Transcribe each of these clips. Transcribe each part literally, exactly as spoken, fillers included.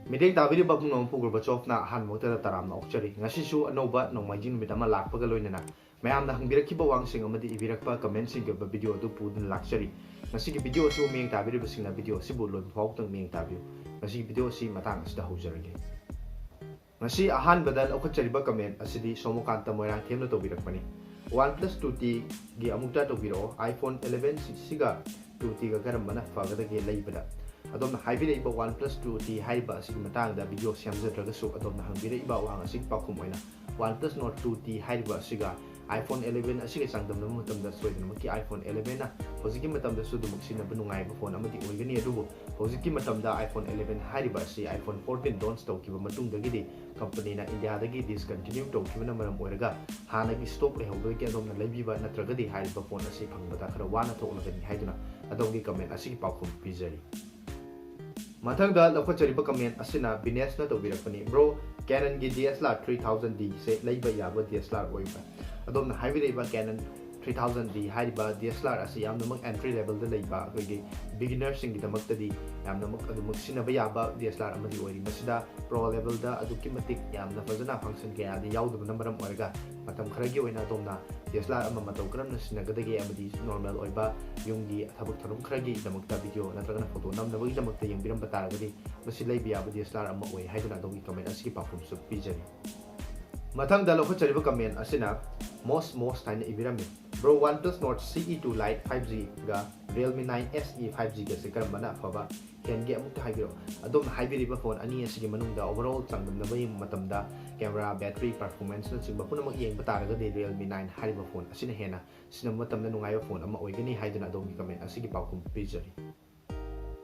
ꯃꯤꯠꯌꯦꯡ ꯇꯥꯕꯤꯔꯤꯕ ꯄꯨꯝꯅꯃꯛꯄꯨ ꯒꯣꯔꯕꯥꯆꯣꯚꯅ ꯑꯍꯥꯟꯕ ꯃꯛꯇꯗ ꯇꯔꯥꯝꯅ ꯑꯣꯛꯆꯔꯤ꯫ ꯉꯁꯤꯁꯨ ꯑꯅꯧꯕ ꯅꯣꯡꯃꯥꯏꯖꯤꯡ ꯅꯨꯃꯤꯠ ꯑꯃ ꯂꯥꯛꯄꯒ ꯂꯣꯏꯅꯅ ꯃꯌꯥꯝꯅ ꯍꯪꯕꯤꯔꯛꯈꯤꯕ ꯋꯥꯍꯪꯁꯤꯡ ꯑꯃꯗꯤ ꯏꯕꯤꯔꯛꯄ comment ꯁꯤꯡꯒꯤ ꯑꯣꯏꯕ video ꯑꯗꯨ ꯄꯨꯗꯨꯅ ꯂꯥꯛꯆꯔꯤ꯫ ꯉꯁꯤꯒꯤ video ꯑꯁꯤꯕꯨ ꯃꯤꯠꯌꯦꯡ ꯇꯥꯕꯤꯔꯤꯕꯁꯤꯡꯅ video ꯑꯁꯤꯕꯨ ꯂꯣꯏꯕ ꯐꯥꯎꯕꯗꯪ ꯃꯤꯠꯌꯦꯡ ꯇꯥꯕꯤꯌꯨ꯫ ꯉꯁꯤꯒꯤ video ꯑꯁꯤ ꯃꯇꯥꯡ ꯑꯁꯤꯗ ꯍꯧꯖꯔꯒꯦ꯫ ꯉꯁꯤ ꯑꯍꯥꯟꯕꯗ ꯂꯧꯈꯠꯆꯔꯤꯕ comment ꯑꯁꯤꯗꯤ ꯁꯣꯃꯣꯀꯥꯟꯇ ꯃꯣꯏꯔꯥꯡꯊꯦꯝꯅ ꯇꯧꯕꯤꯔꯛꯄꯅꯤ꯫ OnePlus two T ꯒꯤ ꯑꯃꯨꯛꯇ ꯇꯧꯕꯤꯔꯛꯑꯣ, iPhone eleven ꯁꯤꯒ two T ꯒ ꯀꯔꯝꯕꯅ ꯐꯒꯗꯒꯦ ꯂꯩꯕꯗ? ꯑꯗꯣꯝꯅ ꯍꯥꯏꯕꯤꯔꯛꯏꯕ OnePlus two T ꯍꯥꯏꯔꯤꯕ ꯑꯁꯤꯒꯤ ꯃꯇꯥꯡꯗ video ꯁꯦꯝꯖꯗ꯭ꯔꯒꯁꯨ, ꯑꯗꯣꯝꯅ ꯍꯪꯕꯤꯔꯛꯏꯕ ꯋꯥꯍꯪ ꯑꯁꯤꯒꯤ ꯄꯥꯎꯈꯨꯝ ꯑꯣꯏꯅ OnePlus Nord two T ꯍꯥꯏꯔꯤꯕ ꯑꯁꯤꯒ iPhone eleven ꯑꯁꯤꯒ ꯆꯥꯡꯗꯝꯅꯕ ꯃꯇꯝꯗ ꯁꯣꯏꯗꯅꯃꯛꯀꯤ iPhone eleven ꯅ ꯍꯧꯖꯤꯛꯀꯤ ꯃꯇꯝꯗꯁꯨ ꯑꯗꯨꯃꯛ ꯁꯤꯖꯤꯟꯅꯕ ꯅꯨꯡꯉꯥꯏꯕ phone ꯑꯃꯗꯤ ꯑꯣꯏꯒꯅꯤ꯫ ꯑꯗꯨꯕꯨ ꯍꯧꯖꯤꯛꯀꯤ ꯃꯇꯝꯗ iPhone eleven ꯍꯥꯏꯔꯤꯕ ꯑꯁꯤ iPhone fourteen launch ꯇꯧꯈꯤꯕ ꯃꯇꯨꯡꯗꯒꯤꯗꯤ company ꯅ ꯏꯟꯗꯤꯌꯥꯗꯒꯤ discontinue ꯇꯧꯈꯤꯕꯅ ꯃꯔꯝ ꯑꯣꯏꯔꯒ ꯍꯥꯟꯅꯒꯤ stock ꯂꯩꯍꯧꯕꯗꯒꯤ ꯑꯗꯣꯝꯅ ꯂꯩꯕꯤꯕ ꯅꯠꯇ꯭ꯔꯒꯗꯤ ꯍꯥꯏꯔꯤꯕ phone ꯑꯁꯤ ꯐꯪꯕꯗ ꯈꯔ ꯋꯥꯅ ꯊꯣꯛꯂꯒꯅꯤ ꯍꯥꯏꯗꯨꯅ ꯑꯗꯣꯝꯒꯤ comment ꯑꯁꯤꯒꯤ ꯄꯥꯎꯈꯨꯝ ꯄꯤꯖꯔꯤ꯫ ꯃꯊꯪꯗ ꯂꯧꯈꯠꯆꯔꯤꯕ comment ꯑꯁꯤꯅ ꯕꯤꯅꯦꯁꯅ ꯇꯧꯕꯤꯔꯛꯄꯅꯤ꯫ Bro, Canon ꯒꯤ D S L R three thousand D ꯁꯦ ꯂꯩꯕ ꯌꯥꯕ D S L R ꯑꯣꯏꯕ꯭ꯔꯥ? ꯑꯗꯣꯝꯅ ꯍꯥꯏꯕꯤꯔꯛꯏꯕ Canon three thousand D ꯍꯥꯏꯔꯤꯕ D S L R ꯑꯁꯤ ꯌꯥꯝꯅꯃꯛ entry level ꯗ ꯂꯩꯕ ꯑꯩꯈꯣꯏꯒꯤ beginner ꯁꯤꯡꯒꯤꯗꯃꯛꯇꯗꯤ ꯌꯥꯝꯅꯃꯛ ꯑꯗꯨꯃꯛ ꯁꯤꯖꯤꯟꯅꯕ ꯌꯥꯕ D S L R ꯑꯃꯗꯤ ꯑꯣꯏꯔꯤ꯫ ꯃꯁꯤꯗ pro level ꯗ ꯑꯗꯨꯛꯀꯤ ꯃꯇꯤꯛ ꯌꯥꯝꯅ ꯐꯖꯅ function ꯀꯌꯥꯗꯤ ꯌꯥꯎꯗꯕꯅ ꯃꯔꯝ ꯑꯣꯏꯔꯒ ꯃꯇꯝ ꯈꯔꯒꯤ ꯑꯣꯏꯅ ꯑꯗꯣꯝꯅ D S L R ꯑꯃ ꯃꯇꯧ ꯀꯔꯝꯅ ꯁꯤꯖꯤꯟꯅꯒꯗꯒꯦ ꯑꯃꯗꯤ normal ꯑꯣꯏꯕ ꯌꯨꯝꯒꯤ ꯊꯕꯛ ꯊꯧꯔꯝ ꯈꯔꯒꯤꯗꯃꯛꯇ video ꯅꯠꯇ꯭ꯔꯒꯅ photo ꯅꯝꯅꯕꯒꯤꯗꯃꯛꯇ ꯌꯦꯡꯕꯤꯔꯝꯕ ꯇꯥꯔꯒꯗꯤ ꯃꯁꯤ ꯂꯩꯕ ꯌꯥꯕ D S L R ꯑꯃ ꯑꯣꯏ ꯍꯥꯏꯗꯨꯅ ꯑꯗꯣꯝꯒꯤ comment ꯑꯁꯤꯒꯤ ꯄꯥꯎꯈꯨꯝꯁꯨ ꯄꯤꯖꯔꯤ꯫ ꯃꯊꯪꯗ ꯂꯧꯈꯠꯆꯔꯤꯕ comment ꯑꯁꯤꯅ most most ꯍꯥꯏꯅ ꯏꯕꯤꯔꯝꯃꯤ꯫ Bro, OnePlus Nord C E two Lite five G ꯒ Realme nine S E five G ꯒꯁꯦ ꯀꯔꯝꯕꯅ ꯑꯐꯕ ꯍꯦꯟꯒꯦ ꯑꯃꯨꯛꯇ ꯍꯥꯏꯕꯤꯔꯛꯑꯣ꯫ ꯑꯗꯣꯝꯅ ꯍꯥꯏꯕꯤꯔꯤꯕ phone ꯑꯅꯤ ꯑꯁꯤꯒꯤ ꯃꯅꯨꯡꯗ overall ꯆꯥꯡꯗꯝꯅꯕ ꯌꯦꯡꯕ ꯃꯇꯝꯗ camera, battery performance ꯅꯆꯤꯡꯕ ꯄꯨꯝꯅꯃꯛ ꯌꯦꯡꯕ ꯇꯥꯔꯒꯗꯤ Realme nine ꯍꯥꯏꯔꯤꯕ phone ꯑꯁꯤꯅ ꯍꯦꯟꯅ ꯁꯤꯖꯤꯟꯅꯕ ꯃꯇꯝꯗ ꯅꯨꯡꯉꯥꯏꯕ phone ꯑꯃ ꯑꯣꯏꯒꯅꯤ ꯍꯥꯏꯗꯨꯅ ꯑꯗꯣꯝꯒꯤ comment ꯑꯁꯤꯒꯤ ꯄꯥꯎꯈꯨꯝ ꯄꯤꯖꯔꯤ꯫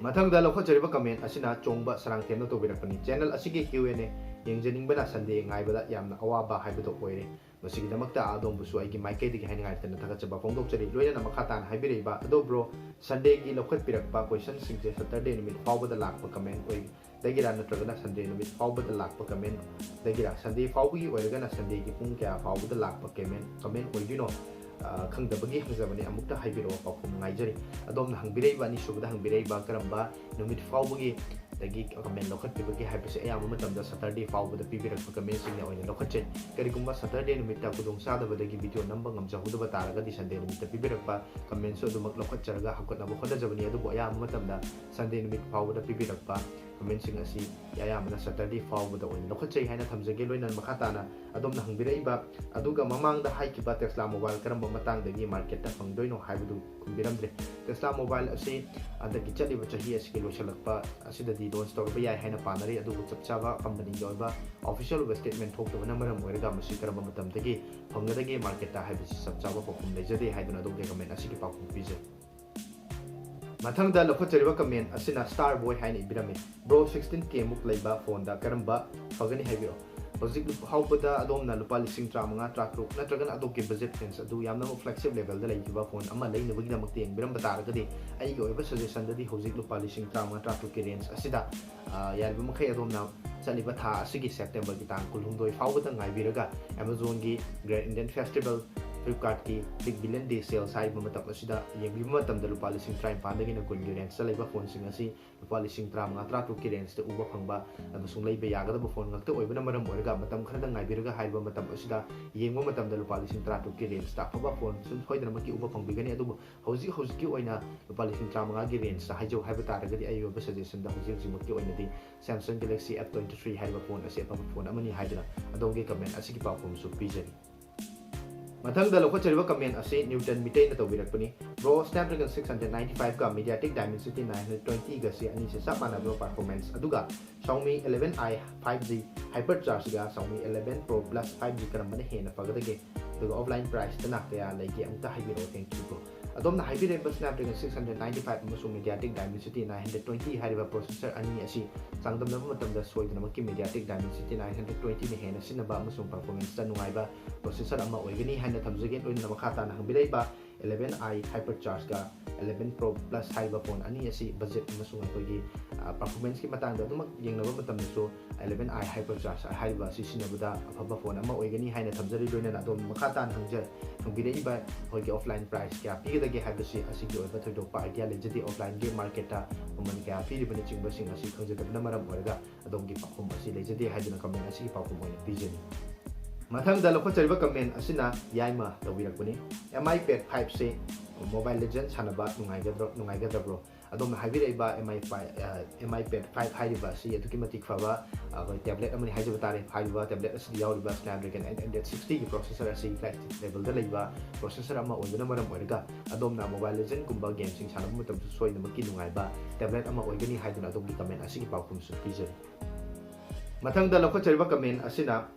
ꯃꯊꯪꯗ ꯂꯧꯈꯠꯆꯔꯤꯕ comment ꯑꯁꯤꯅ ꯆꯣꯡꯕ ꯁꯔꯥꯡꯊꯦꯝꯅ ꯇꯧꯕꯤꯔꯛꯄꯅꯤ꯫ Channel ꯑꯁꯤꯒꯤ Q and A ꯌꯦꯡꯖꯅꯤꯡꯕꯅ Sunday ꯉꯥꯏꯕꯗ ꯌꯥꯝꯅ ꯑꯋꯥꯕ ꯍꯥꯏꯕꯗꯨ ꯑꯣꯏꯔꯦ꯫ ꯃꯁꯤꯒꯤꯗꯃꯛꯇ ꯑꯗꯣꯝꯕꯨꯁꯨ ꯑꯩꯒꯤ ꯃꯥꯏꯀꯩꯗꯒꯤ ꯍꯥꯏꯅꯤꯡꯉꯥꯏ ꯂꯩꯇꯅ ꯊꯥꯒꯠꯆꯕ ꯐꯣꯡꯗꯣꯛꯆꯔꯤ꯫ ꯂꯣꯏꯅꯅ ꯃꯈꯥ ꯇꯥꯅ ꯍꯥꯏꯕꯤꯔꯛꯏꯕ, ꯑꯗꯣ bro, Sunday ꯒꯤ ꯂꯧꯈꯠꯄꯤꯔꯛꯄ question ꯁꯤꯡꯁꯦ Saturday ꯅꯨꯃꯤꯠ ꯐꯥꯎꯕꯗ ꯂꯥꯛꯄ comment ꯑꯣꯏ-, ꯗꯒꯤꯔꯥ ꯅꯠꯇ꯭ꯔꯒꯅ Sunday ꯅꯨꯃꯤꯠ ꯐꯥꯎꯕꯗ ꯂꯥꯛꯄ comment ꯗꯒꯤꯔꯥ? Sunday ꯐꯥꯎꯕꯒꯤ ꯑꯣꯏꯔꯒꯅ Sunday ꯒꯤ ꯄꯨꯡ ꯀꯌꯥ ꯐꯥꯎꯕꯗ ꯂꯥꯛꯄ comment, comment ꯑꯣꯏꯗꯣꯏꯅꯣ? ꯑ, ꯈꯪꯗꯕꯒꯤ ꯍꯪꯖꯕꯅꯤ, ꯑꯃꯨꯛꯇ ꯍꯥꯏꯕꯤꯔꯛꯑꯣ, ꯄꯥꯎꯈꯨꯝ ꯉꯥꯏꯖꯔꯤ꯫ ꯑꯗꯣꯝꯅ ꯍꯪꯕꯤꯔꯛꯏꯕ ꯑꯅꯤꯁꯨꯕꯗ ꯍꯪꯕꯤꯔꯛꯏꯕ ꯀꯔꯝꯕ ꯅꯨꯃꯤꯠ ꯐꯥꯎꯕꯒꯤ ꯑꯗꯒꯤ ꯀꯃꯦꯟ ꯂꯧꯈꯠꯄꯤꯕꯒꯦ ꯍꯥꯏꯕꯁꯦ ꯑꯌꯥꯝꯕ ꯃꯇꯝꯗ Saturday ꯐꯥꯎꯕꯗ ꯄꯤꯕꯤꯔꯛꯄ ꯀꯃꯦꯟꯁꯤꯡꯅ ꯑꯣꯏꯅ ꯂꯧꯈꯠꯆꯩ꯫ ꯀꯔꯤꯒꯨꯝꯕ Saturday ꯅꯨꯃꯤꯠꯇ ꯈꯨꯗꯣꯡꯆꯥꯗꯕꯗꯒꯤ ꯚꯤꯗꯤꯑꯣ ꯅꯝꯕ ꯉꯝꯖꯍꯧꯗꯕ ꯇꯥꯔꯒꯗꯤ Sunday ꯅꯨꯃꯤꯠꯇ ꯄꯤꯕꯤꯔꯛꯄ ꯀꯃꯦꯟꯁꯨ ꯑꯗꯨꯃꯛ ꯂꯧꯈꯠꯆꯔꯒ ꯍꯧꯒꯠꯅꯕ ꯍꯣꯠꯅꯖꯕꯅꯤ꯫ ꯑꯗꯨꯕꯨ ꯑꯌꯥꯝꯕ ꯃꯇꯝꯗ Sunday ꯅꯨꯃꯤꯠ ꯐꯥꯎꯕꯗ ꯄꯤꯕꯤꯔꯛꯄ ꯀꯃꯦꯟꯁꯤꯡ ꯑꯁꯤ ꯑꯌꯥꯝꯕꯅ Saturday ꯐꯥꯎꯕꯗ ꯑꯣꯏꯅ ꯂꯧꯈꯠꯆꯩ ꯍꯥꯏꯅ ꯊꯝꯖꯒꯦ꯫ ꯂꯣꯏꯅꯅ ꯃꯈꯥ ꯇꯥꯅ ꯑꯗꯣꯝꯅ ꯍꯪꯕꯤꯔꯛꯏꯕ ꯑꯗꯨꯒ ꯃꯃꯥꯡꯗ ꯍꯥꯏꯈꯤꯕ Tesla Mobile ꯀꯔꯝꯕ ꯃꯇꯥꯡꯗꯒꯤ ꯃꯥꯔꯀꯦꯠꯇ ꯐꯪꯗꯣꯏꯅꯣ ꯍꯥꯏꯕꯗꯨ ꯈꯨꯝꯕꯤꯔꯝꯗ꯭ꯔꯦ꯫ Tesla Mobile ꯑꯁꯤ ꯍꯟꯗꯛꯀꯤ ꯆꯠꯂꯤꯕ ꯆꯍꯤ ꯑꯁꯤꯒꯤ ꯂꯣꯏꯁꯤꯜꯂꯛꯄ ꯑꯁꯤꯗꯗꯤ ꯂꯣꯟꯁ ꯇꯧꯔꯛꯄ ꯌꯥꯏ ꯍꯥꯏꯅ ꯄꯥꯅꯔꯤ, ꯑꯗꯨꯕꯨ ꯆꯞ ꯆꯥꯕ ꯀꯝꯄꯅꯤꯒꯤ ꯑꯣꯏꯕ ꯑꯣꯐꯤꯁꯤꯌꯦꯜ ꯑꯣꯏꯕ ꯁ꯭ꯇꯦꯠꯃꯦꯟ ꯊꯣꯛꯇꯕꯅ ꯃꯔꯝ ꯑꯣꯏꯔꯒ ꯃꯁꯤ ꯀꯔꯝꯕ ꯃꯇꯝꯗꯒꯤ ꯐꯪꯒꯗꯒꯦ ꯃꯥꯔꯀꯦꯠꯇ ꯍꯥꯏꯕꯁꯤ ꯆꯞ ꯆꯥꯕ ꯄꯥꯎꯈꯨꯝ ꯂꯩꯖꯗꯦ ꯍꯥꯏꯗꯨꯅ ꯑꯗꯣꯝꯒꯤ ꯀꯃꯦꯟ ꯑꯁꯤꯒꯤ ꯄꯥꯎꯈꯨꯝ ꯄꯤꯖꯩ꯫ ꯃꯊꯪꯗ ꯂꯧꯈꯠꯆꯔꯤꯕ ꯀꯃꯦꯟ ꯑꯁꯤꯅ Star Boy ꯍꯥꯏꯅ ꯏꯕꯤꯔꯝꯃꯤ, "Bro, sixteen K ꯃꯨꯛ ꯂꯩꯕ ꯐꯣꯟꯗ ꯀꯔꯝꯕ ꯐꯒꯅꯤ ꯍꯥꯏꯕꯤꯔꯣ?" ꯍꯧꯖꯤꯛ ꯐꯥꯎꯕꯗ ꯑꯗꯣꯝꯅ ꯂꯨꯄꯥ ꯂꯤꯁꯤꯡ ꯇꯔꯥꯃꯉꯥ, ꯇꯔꯥꯇꯔꯨꯛ ꯅꯠꯇ꯭ꯔꯒꯅ ꯑꯗꯣꯝꯒꯤ ꯕꯖꯦꯠ ꯔꯦꯟꯖ ꯑꯗꯨ ꯌꯥꯝꯅꯃꯛ ꯐ꯭ꯂꯦꯒꯁꯤꯞ ꯂꯦꯚꯦꯜꯗ ꯂꯩꯈꯤꯕ ꯐꯣꯟ ꯑꯃ ꯂꯩꯅꯕꯒꯤꯗꯃꯛꯇ ꯌꯦꯡꯕꯤꯔꯝꯕ ꯇꯥꯔꯒꯗꯤ, ꯑꯩꯒꯤ ꯑꯣꯏꯕ ꯁꯖꯦꯁꯟꯗꯗꯤ ꯍꯧꯖꯤꯛ ꯂꯨꯄꯥ ꯂꯤꯁꯤꯡ ꯇꯔꯥꯃꯉꯥ, ꯇꯔꯥꯇꯔꯨꯛꯀꯤ ꯔꯦꯟꯖ ꯑꯁꯤꯗ, ꯑ, ꯌꯥꯔꯤꯕ ꯃꯈꯩ ꯑꯗꯣꯝꯅ ꯆꯠꯂꯤꯕ ꯊꯥ ꯑꯁꯤꯒꯤ ꯁꯦꯞꯇꯦꯝꯕꯔꯒꯤ ꯇꯥꯡ ꯀꯨꯟꯍꯨꯝꯗꯣꯏ ꯐꯥꯎꯕꯗ ꯉꯥꯏꯕꯤꯔꯒ Amazonꯒꯤ Grand Indian Festival, Flipkartꯒꯤ Big Billion Day Sales ꯍꯥꯏꯔꯤꯕ ꯃꯇꯝ ꯑꯁꯤꯗ ꯌꯦꯡꯕꯤꯕ ꯃꯇꯝꯗ ꯂꯨꯄꯥ ꯂꯤꯁꯤꯡ ꯇꯔꯥꯅꯤꯄꯥꯟꯗꯒꯤꯅ ꯀꯨꯟꯒꯤ ꯔꯦꯟꯖꯇ ꯂꯩꯕ ꯐꯣꯟꯁꯤꯡ ꯑꯁꯤ ꯂꯨꯄꯥ ꯂꯤꯁꯤꯡ ꯇꯔꯥꯃꯉꯥ, ꯇꯔꯥꯇꯔꯨꯛꯀꯤ ꯔꯦꯟꯖꯇ ꯎꯕ ꯐꯪꯕ ꯑꯃꯁꯨꯡ ꯂꯩꯕ ꯌꯥꯒꯗꯕ ꯐꯣꯟ ꯉꯥꯛꯇ ꯑꯣꯏꯕꯅ ꯃꯔꯝ ꯑꯣꯏꯔꯒ ꯃꯇꯝ ꯈꯔꯗꯪ ꯉꯥꯏꯕꯤꯔꯒ ꯍꯥꯏꯔꯤꯕ ꯃꯇꯝ ꯑꯁꯤꯗ ꯌꯦꯡꯕ ꯃꯇꯝꯗ ꯂꯨꯄꯥ ꯂꯤꯁꯤꯡ ꯇꯔꯥꯇꯔꯨꯛꯀꯤ ꯔꯦꯟꯖꯇ ꯑꯐꯕ ꯐꯣꯟ ꯁꯨꯝ ꯁꯣꯏꯗꯅꯃꯛꯀꯤ ꯎꯕ ꯐꯪꯕꯤꯒꯅꯤ꯫ ꯑꯗꯨꯕꯨ ꯍꯧꯖꯤꯛ ꯍꯧꯖꯤꯛꯀꯤ ꯑꯣꯏꯅ ꯂꯨꯄꯥ ꯂꯤꯁꯤꯡ ꯇꯔꯥꯃꯉꯥꯒꯤ ꯔꯦꯟꯖꯇ ꯍꯥꯏꯖꯧ ꯍꯥꯏꯕ ꯇꯥꯔꯒꯗꯤ ꯑꯩꯒꯤ ꯑꯣꯏꯕ ꯁꯖꯦꯁꯟꯗ ꯍꯧꯖꯤꯛ ꯍꯧꯖꯤꯛꯃꯛꯀꯤ ꯑꯣꯏꯅꯗꯤ Samsung Galaxy F twenty three ꯍꯥꯏꯔꯤꯕ ꯐꯣꯟ ꯑꯁꯤ ꯑꯐꯕ ꯐꯣꯟ ꯑꯃꯅꯤ ꯍꯥꯏꯗꯨꯅ ꯑꯗꯣꯝꯒꯤ ꯀꯃꯦꯟ ꯑꯁꯤꯒꯤ ꯄꯥꯎꯈꯨꯝꯁꯨ ꯄꯤꯖꯔꯤ꯫ ꯃꯊꯪꯗ ꯂꯧꯈꯠꯆꯔꯤꯕ ꯀꯃꯦꯟ ꯑꯁꯤ Newton ꯃꯤꯇꯩꯅ ꯇꯧꯕꯤꯔꯛꯄꯅꯤ꯫ "Bro, Snapdragon six hundred ninety-fiveꯒ MediaTek Dimensity nine hundred twentyꯒꯁꯤ ꯑꯅꯤꯁꯦ ꯆꯞ ꯃꯥꯟꯅꯕ performance, ꯑꯗꯨꯒ Xiaomi eleven i five G Hyperchargeꯒ Xiaomi eleven Pro Plus five G ꯀꯔꯝꯕꯅ ꯍꯦꯟꯅ ꯐꯒꯗꯒꯦ? ꯑꯗꯨꯒ offline priceꯇꯅ ꯀꯌꯥ ꯂꯩꯒꯦ? ꯑꯃꯨꯛꯇ ꯍꯥꯏꯕꯤꯔꯛꯑꯣ, thank you bro." ꯑꯗꯣꯝꯅ ꯍꯥꯏꯕꯤꯔꯛꯏꯕ Snapdragon six hundred ninety-five ꯑꯃꯁꯨꯡ MediaTek Dimensity nine hundred twenty ꯍꯥꯏꯔꯤꯕ processor ꯑꯅꯤ ꯑꯁꯤ ꯆꯥꯡꯗꯝꯅꯕ ꯃꯇꯝꯗ ꯁꯣꯏꯗꯅꯃꯛꯀꯤ MediaTek Dimensity nine hundred twentyꯅ ꯍꯦꯟꯅ ꯁꯤꯖꯤꯟꯅꯕ ꯑꯃꯁꯨꯡ performanceꯇ ꯅꯨꯡꯉꯥꯏꯕ processor ꯑꯃ ꯑꯣꯏꯒꯅꯤ ꯍꯥꯏꯅ ꯊꯝꯖꯒꯦ꯫ ꯂꯣꯏꯅꯅ ꯃꯈꯥ ꯇꯥꯅ ꯍꯪꯕꯤꯔꯛꯏꯕ eleven i Hypercharge-ꯀ eleven Pro Plus ꯍꯥꯏꯔꯤꯕ ꯐꯣꯟ ꯑꯅꯤ ꯑꯁꯤ ꯕꯖꯦꯠ ꯑꯃꯁꯨꯡ ꯑꯩꯈꯣꯏꯒꯤ ꯄꯔꯐꯣꯔꯃꯦꯟꯁꯀꯤ ꯃꯇꯥꯡꯗ ꯑꯗꯨꯃꯛ ꯌꯦꯡꯅꯕ ꯃꯇꯝꯗꯁꯨ eleven i Hypercharge ꯍꯥꯏꯔꯤꯕ ꯑꯁꯤ ꯁꯤꯖꯤꯟꯅꯕꯗ ꯑꯐꯕ ꯐꯣꯟ ꯑꯃ ꯑꯣꯏꯒꯅꯤ ꯍꯥꯏꯅ ꯊꯝꯖꯔꯤ꯫ ꯂꯣꯏꯅꯅ ꯑꯗꯣꯝ ꯃꯈꯥ ꯇꯥꯅ ꯍꯪꯖ ꯍꯪꯕꯤꯔꯛꯏꯕ ꯑꯩꯈꯣꯏꯒꯤ ꯑꯣꯐꯂꯥꯏꯟ ꯄ꯭ꯔꯥꯏꯁ ꯀꯌꯥ ꯄꯤꯒꯗꯒꯦ ꯍꯥꯏꯕꯁꯤ ꯑꯁꯤꯒꯤ ꯑꯣꯏꯕ ꯊꯣꯏꯗꯣꯛꯄ ꯑꯥꯏꯗꯤꯌꯥ ꯂꯩꯖꯗꯦ꯫ ꯑꯣꯐꯂꯥꯏꯟꯒꯤ ꯃꯥꯔꯀꯦꯠꯇ ꯃꯃꯜ ꯀꯌꯥ ꯄꯤꯔꯤꯕꯅꯆꯤꯡꯕꯁꯤꯡ ꯑꯁꯤ ꯈꯪꯖꯗꯕꯅ ꯃꯔꯝ ꯑꯣꯏꯔꯒ ꯑꯗꯣꯝꯒꯤ ꯄꯥꯎꯈꯨꯝ ꯑꯁꯤ ꯂꯩꯖꯗꯦ ꯍꯥꯏꯗꯨꯅ ꯀꯃꯦꯟ ꯑꯁꯤꯒꯤ ꯄꯥꯎꯈꯨꯝ ꯑꯣꯏꯅ ꯄꯤꯖꯔꯤ꯫ ꯃꯊꯪꯗ ꯂꯧꯈꯠꯆꯔꯤꯕ ꯀꯃꯦꯟ ꯑꯁꯤꯅ ꯌꯥꯏꯃ ꯇꯧꯕꯤꯔꯛꯄꯅꯤ꯫ MI Pad five-ꯁꯦ Mobile Legend ꯁꯥꯟꯅꯕ ꯅꯨꯡꯉꯥꯏꯒꯗ꯭ꯔꯣ, ꯅꯨꯡꯉꯥꯏꯒꯗ꯭ꯔꯕ꯭ꯔꯣ? ꯑꯗꯣꯝꯅ ꯍꯥꯏꯕꯤꯔꯛꯏꯕ MI Pad, ꯑ, MI Pad five ꯍꯥꯏꯔꯤꯕ ꯑꯁꯤ ꯑꯗꯨꯛꯀꯤ ꯃꯇꯤꯛ ꯐꯕ, ꯑ, ꯑꯩꯈꯣꯏ ꯇꯦꯕ꯭ꯂꯦꯠ ꯑꯃꯅꯤ ꯍꯥꯏꯖꯕ ꯇꯥꯔꯦ꯫ ꯍꯥꯏꯔꯤꯕ ꯇꯦꯕ꯭ꯂꯦꯠ ꯑꯁꯤꯗ ꯌꯥꯎꯔꯤꯕ Snapdragon eight hundred sixty-ꯒꯤ processor ꯑꯁꯤ flagship level-ꯗ ꯂꯩꯕ processor ꯑꯃ ꯑꯣꯏꯕꯅ ꯃꯔꯝ ꯑꯣꯏꯔꯒ ꯑꯗꯣꯝꯅ Mobile Legend-ꯒꯨꯝꯕ game-ꯁꯤꯡ ꯁꯥꯟꯅꯕ ꯃꯇꯝꯗꯁꯨ ꯁꯣꯏꯗꯅꯃꯛꯀꯤ ꯅꯨꯡꯉꯥꯏꯕ ꯇꯦꯕ꯭ꯂꯦꯠ ꯑꯃ ꯑꯣꯏꯒꯅꯤ ꯍꯥꯏꯗꯨꯅ ꯑꯗꯣꯝꯒꯤ ꯀꯃꯦꯟ ꯑꯁꯤꯒꯤ ꯄꯥꯎꯈꯨꯝꯁꯨ ꯄꯤꯖꯔꯤ꯫ ꯃꯊꯪꯗ ꯂꯧꯈꯠꯆꯔꯤꯕ ꯀꯃꯦꯟ ꯑꯁꯤꯅ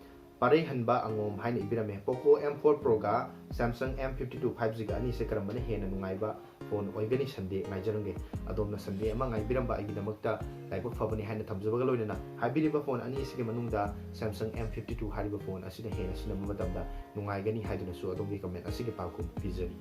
ꯄꯥꯔꯩꯍꯟꯕ ꯑꯉꯣꯝ ꯍꯥꯏꯅ ꯏꯕꯤꯔꯝꯃꯦ꯫ Poco M four Pro-ꯒ Samsung M fifty-two five G-ꯒ ꯑꯅꯤꯁꯦ ꯀꯔꯝꯕꯅ ꯍꯦꯟꯅ ꯅꯨꯡꯉꯥꯏꯕ ꯐꯣꯟ ꯑꯣꯏꯒꯅꯤ? Sunday ꯉꯥꯏꯖꯔꯝꯒꯦ꯫ ꯑꯗꯣꯝꯅ Sunday ꯑꯃ ꯉꯥꯏꯕꯤꯔꯝꯕ ꯑꯩꯒꯤꯗꯃꯛꯇ ꯂꯥꯏꯕꯛ ꯐꯕꯅꯤ ꯍꯥꯏꯅ ꯊꯝꯖꯕꯒ ꯂꯣꯏꯅꯅ ꯍꯥꯏꯕꯤꯔꯤꯕ ꯐꯣꯟ ꯑꯅꯤ ꯑꯁꯤꯒꯤ ꯃꯅꯨꯡꯗ Samsung M fifty-two ꯍꯥꯏꯔꯤꯕ ꯐꯣꯟ ꯑꯁꯤꯅ ꯍꯦꯟꯅ ꯁꯤꯖꯤꯟꯅꯕ ꯃꯇꯝꯗ ꯅꯨꯡꯉꯥꯏꯒꯅꯤ ꯍꯥꯏꯗꯨꯅꯁꯨ ꯑꯗꯣꯝꯒꯤ ꯀꯃꯦꯟ ꯑꯁꯤꯒꯤ ꯄꯥꯎꯈꯨꯝ ꯄꯤꯖꯔꯤ꯫